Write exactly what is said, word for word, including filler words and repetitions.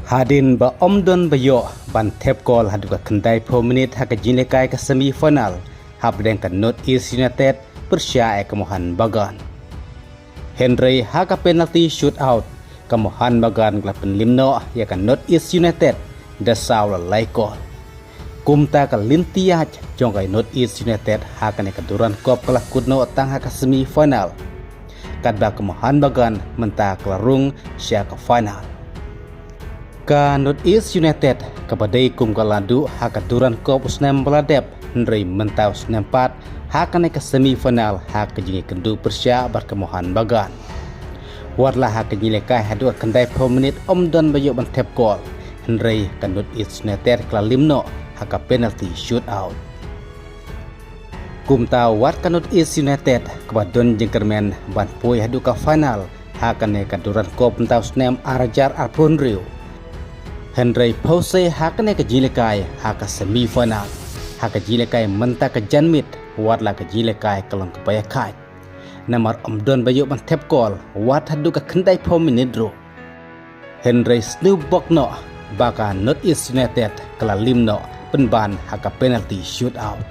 Hadien ba ym don ba ïoh ban thep kol haduh ka khyndai phew minit ha ka jingïalehkai ka semi final hapdeng ka North East United pyrshah ïa ka Mohun Bagan. Hynrei ha ka penalty shootout, ka Mohun Bagan ka la pynliem noh ïa ka North East United da saw la lai kol. Kumta ka lynti ïaid jong ka North East United ha kane ka Durand Cup ka la kut noh tang ha ka semi final, katba ka Mohun Bagan mynta ka la rung sha ka final. Ka North East United kaba dei kum ka la duh ha ka Durand Cup u snem ba la dep, hynrei mynta u snem pat ha kane ka semi final ha ka jingïakynduh pyrshah bad ka Mohun Bagan. Wat la ha ka jingïalehkai haduh ka khyndai phew minit ym don ba ïoh ban thep kol, hynrei ka North East United ka la liem noh ha ka penalty shootout. Kumta wat ka North East United kaba don jingkyrmen ban poi haduh ka final ha kane ka Durand Cup mynta u snem ar hajar arphew hynriew, hynrei phew sei ha kane ka jingïalehkai ha ka semi final, ha ka jingïalehkai mynta ka janmiet, wat la ka jingïalehkai ka long kaba ïakhaid. Namar ym don ba ïoh ban thep kol wat haduh ka khyndai phew minit ruh. Hynrei sniew bok noh ba ka North East United ka la liem noh pynban ha ka penalty shootout.